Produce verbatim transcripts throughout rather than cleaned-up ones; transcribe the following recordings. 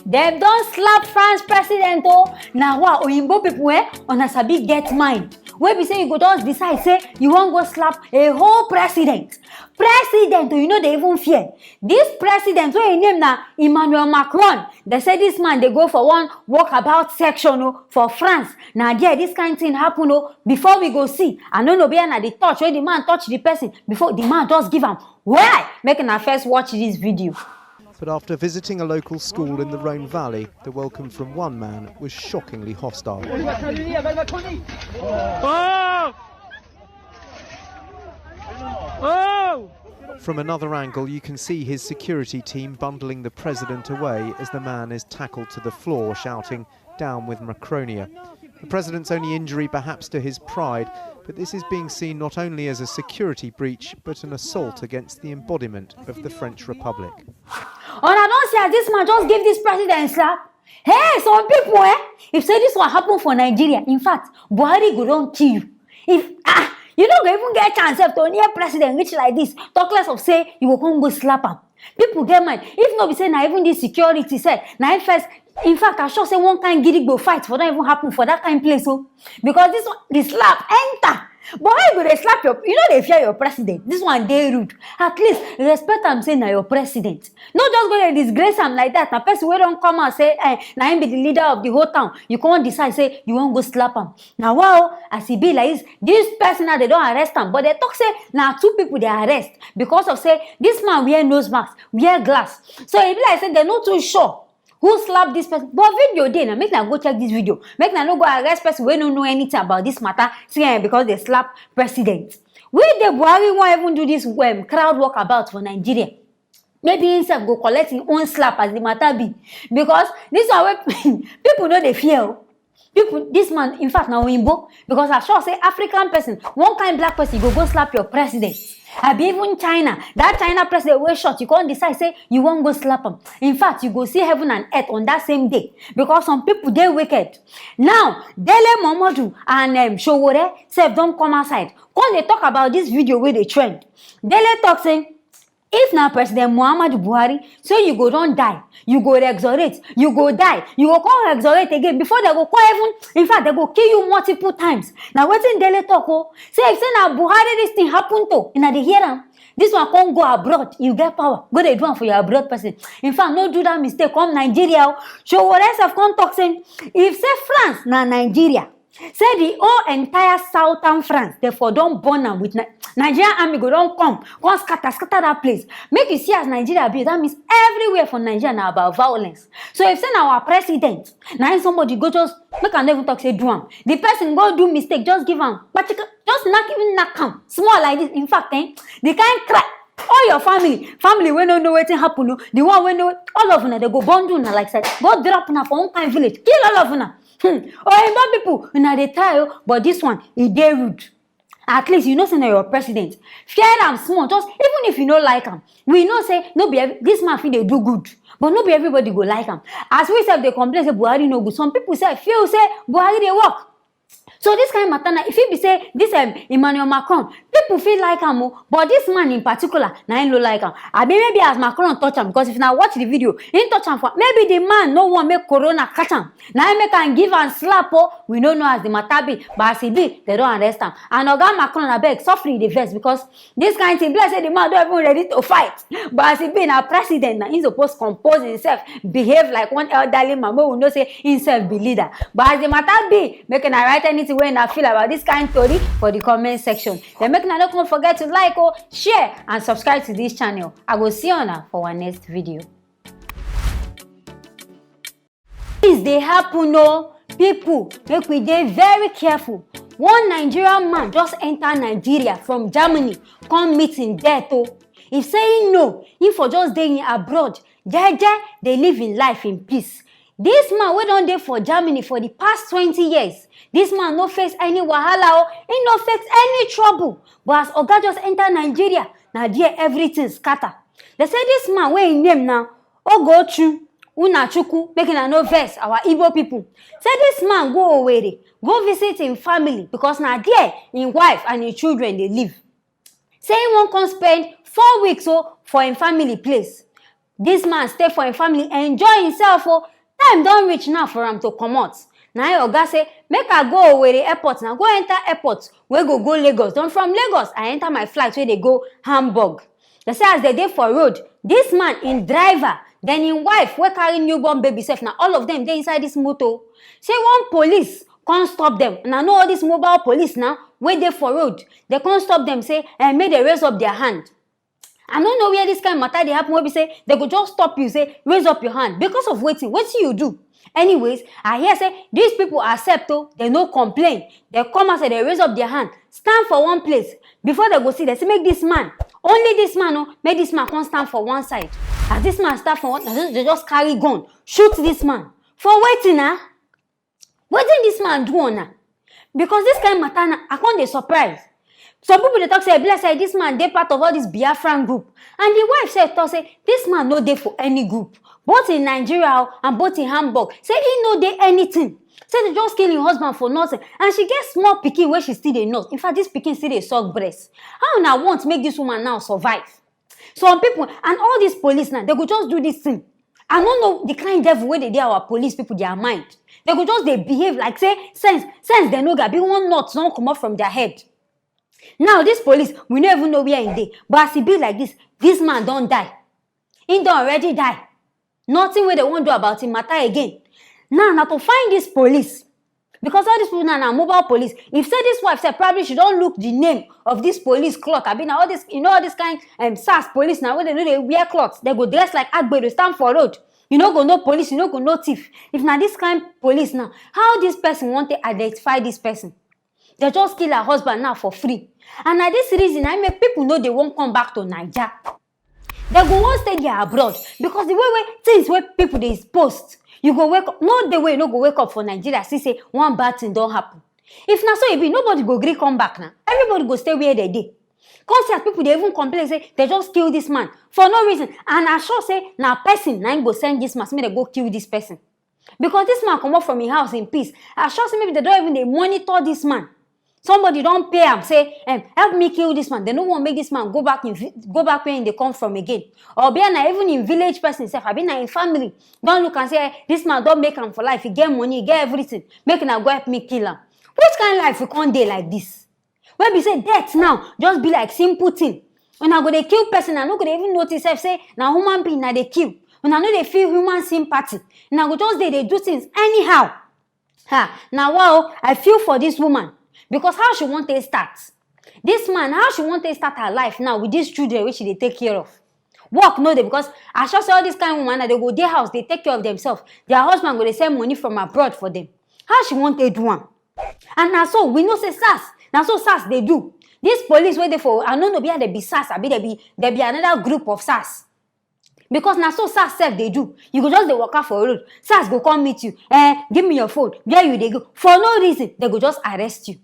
Dem don slap France president o. Na wa oyinbo people, eh, una sabi get mind wey be say you go just decide say you wan go slap a whole president. President o, you no dey even fear. This president wey im name na Emmanuel Macron, dem say this man dey go for one walkabout section o for France. Na there this kind thing happen o. Before we go see, I no know where na the touch wey the man touch the person before the man just give am. Why? Make una first watch this video. But after visiting a local school in the Rhone Valley, the welcome from one man was shockingly hostile. Oh! Oh! From another angle, you can see his security team bundling the president away as the man is tackled to the floor, shouting, "Down with Macronia." The president's only injury, perhaps to his pride, but this is being seen not only as a security breach, but an assault against the embodiment of the French Republic. Una don see as this man just give this president slap? Hey, some people, eh? If say this one happen for Nigeria, in fact, Buhari go don kill you. If ah, you no go even get chance sef to near president reach like this, talk less of say you go come go slap am. People get mind. If no be say na even this security sef, na im first. In fact, I sure say one kind gidigbo fight for don even happen for that kind place o. Because this one, the slap enter. But how you go dey slap your, you no dey fear your president? This one dey rude. At least respect am say na your president. No just go dey disgrace am like that. Na person wey don come out say, eh, na him be the leader of the whole town. You come decide say you wan go slap am. Na wa o, as e be like this, this person now, they don arrest am, but they talk say na two people they arrest because of say this man wear nose mask, wear glass. So e be like say they no too sure who slap this person. But video dey na, make na go check this video. Make na no go arrest person wey no know anything about this matter. See, eh, because they slap president. We the Buhari wan even do this, um, crowd walkabout for Nigeria. Maybe himself go collect him own slap as the matter be, because this one wey people no dey fear o. People, this man, in fact, na oyinbo, because I sure say African person, one kind black person, go go slap your president. I be even China, that China president wey short, you come decide say you wan go slap am. In fact, you go see heaven and earth on that same day, because some people dey wicked. Now, Dele Momodu and, um, Sowore sef don come outside, come dey talk about this video wey dey trend. Dele talk say, if na President Muhammadu Buhari, so you go don die, you go resurrect, you go die, you go come resurrect again before they go come even, in fact, they go kill you multiple times. Na wetin Dele talk o. Say if say na Buhari this thing happen to, una dey hear am. This one come go abroad, you get power, go dey do am for your abroad person. In fact, no do that mistake, come Nigeria o. Sowore sef come talk say, if say France na Nigeria, say the whole entire southern France, they for don burn am with Ni-, Nigerian army go don come, come scatter, scatter that place. Make you see as Nigeria be, that means everywhere for Nigeria na about violence. So if say na our president, na him somebody go just, make I no even talk say do am. The person go do mistake, just give am, but you can just knock, even knock am small like this. In fact, eh, the kind cry, all your family, family wey no know wetin happen o, the one wey know, all of una, they go bundle una like said, go drop una for one kind village, kill all of una. Hmm. Oyinbo people, una dey try o, but this one, e dey rude. At least you know say na your president. Fear am small, just even if you no like am. We know say no be every, this man fit dey do good, but no be everybody go like am. As we sef dey complain say Buhari no good, some people sef feel say Buhari dey work. So this kind matter na, e fit be say this, um, Emmanuel Macron, people fit like am o, but this man in particular, na him no like am. Abi maybe as Macron touch am, because if na watch the video, him touch am for, maybe the man no wan make corona catch am. Na him make am give am slap o. We no know as the matter be, but as e be, they don arrest am. And Oga Macron, abeg, sofri dey vex, because this kind thing be like say the man don even ready to fight. But as e be, na president, na him suppose compose himself, behave like one elderly man, wey we know say himself be leader. But as the matter be, make una write anything wey una feel about this kind tori for the comment section. Then make una no come forget to like o, share and subscribe to this channel. I go see una for our next video. Things dey happen o, people, make we dey very careful. One Nigerian man just enter Nigeria from Germany, come meet him death o. If say he know, he for just dey in abroad, jeje, dey live in life in peace. This man wey don dey for Germany for the past twenty years, this man no face any wahala o, he no face any trouble. But as Oga just enter Nigeria, na there everything scatter. They say this man wey him name na Ogochu Unachukwu, make una no vex, our Igbo people. Say this man go Owerri, go visit him family, because na there him wife and him children dey live. Say he wan come spend four weeks o for him family place. This man stay for him family, enjoy himself o. Time don reach now for am to comot. Na im oga say make I go Owerri airport, na go enter airport wey go go Lagos. Then from Lagos, I enter my flight wey dey go Hamburg. They say as they dey for road, this man, im driver, then im wife wey carry newborn baby sef, na all of them dey inside this motor. Say one police come stop them. Una know all this mobile police now wey dey for road. They come stop them, say, eh, make they raise up their hand. I no know where this kind matter dey happen wey be say they go just stop you, say, raise up your hand. Because of wetin? Wetin you do? Anyways, I hear say these people accept o, they no complain. They come outside, they raise up their hand, stand for one place. Before they go see, they say, make this man, only this man o, make this man come stand for one side. As this man stand for one, they just carry gun, shoot this man. For wetin na? Wetin this man do una? Because this kind matter na, I come dey surprise. Some people dey talk say, e be like say this man dey part of all this Biafran group. And the wife sef talk say this man no dey for any group, both in Nigeria o and both in Hamburg. Say he no dey anything. Say they just kill im husband for nothing. And she get small pikin wey she still dey nurse. In fact, this pikin still dey suck breast. How una want make this woman now survive? Some people, and all these police now, they go just do this thing. I no know the kind devil wey dey dey our police people their mind. They go just dey behave like say sense, sense dem no get. Abi one nut don comot from their head. Now this police, we no even know where he dey. But as e be like this, this man don die. He don already die. Nothing wey they wan do about him matter again. Now na to find this police. Because all these people now na mobile police. If say this wife sef, probably she don look the name of this police cloth. Abi na all this, you know, all this kind, um, SARS police now, wey they no dey wear cloth. They go dress like agbero, stand for road. You no go know police, you no go know thief. If na this kind police now, how this person want to identify this person? They just kill her husband now for free. And na this reason I make people no dey wan come back to Naija. They go wan stay there abroad because the way wey things wey people dey post, you go wake up. No day wey you no go wake up for Nigeria see say one bad thing don happen. If na so e be, nobody go gree come back na. Everybody go stay where they dey. Come see as people dey even complain say they just kill this man for no reason. And I sure say na person na im go send this man, say make they go kill this person. Because this man comot from im house in peace. I sure say maybe they don even dey monitor this man. Somebody don pay am say, um, help me kill this man. They no wan make this man go back in vi-, go back where he dey come from again. Or be na even im village person sef, abi na im family don look and say, eh, this man don make am for life. He get money, he get everything. Make una go help me kill am. Which kind life we come dey like this? Wey be say death now just be like simple thing. Una go dey kill person, una no go dey even notice sef say na human being una dey kill. Una no dey feel human sympathy. Una go just dey dey do things anyhow. Ha, na wa o, I feel for this woman. Because how she wan take start? This man, how she wan take start her life now with these children wey she dey take care of? Work no dey, because I sure say all this kind woman na they go dey house, they take care of themselves. Their husband go dey send money from abroad for them. How she wan take do am? And na so we know say SARS, na so SARS dey do. This police wey dey for, I no know, be they be SARS, abi they be, they be another group of SARS. Because na so SARS sef dey do. You go just dey waka for road, SARS go come meet you. Eh, give me your phone. Where you dey go? For no reason, they go just arrest you.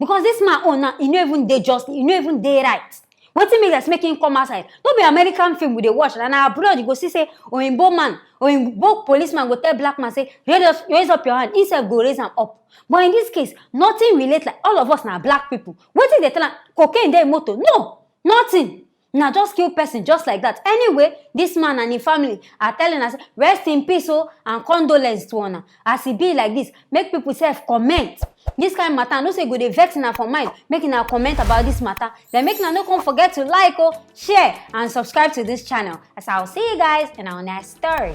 Because this man own now, e no even dey just, e no even dey right. Wetin make us make him come outside? No be American film we dey watch, and na abroad you go see say oyinbo man, oyinbo policeman go tell black man say, "Raise up, raise up your hand." He sef go raise am up. But in this case, nothing relate. Like, all of us na black people. Wetin they tell am? Cocaine dey motor? No, nothing. Na just kill person just like that. Anyway, this man and him family are telling us, rest in peace o, and condolence to una. As e be like this, make people sef comment. This kind matter, I know say e go dey vex una for mind. Make una comment about this matter. Then make una no come forget to like o, share, and subscribe to this channel. As I will see you guys in our next story.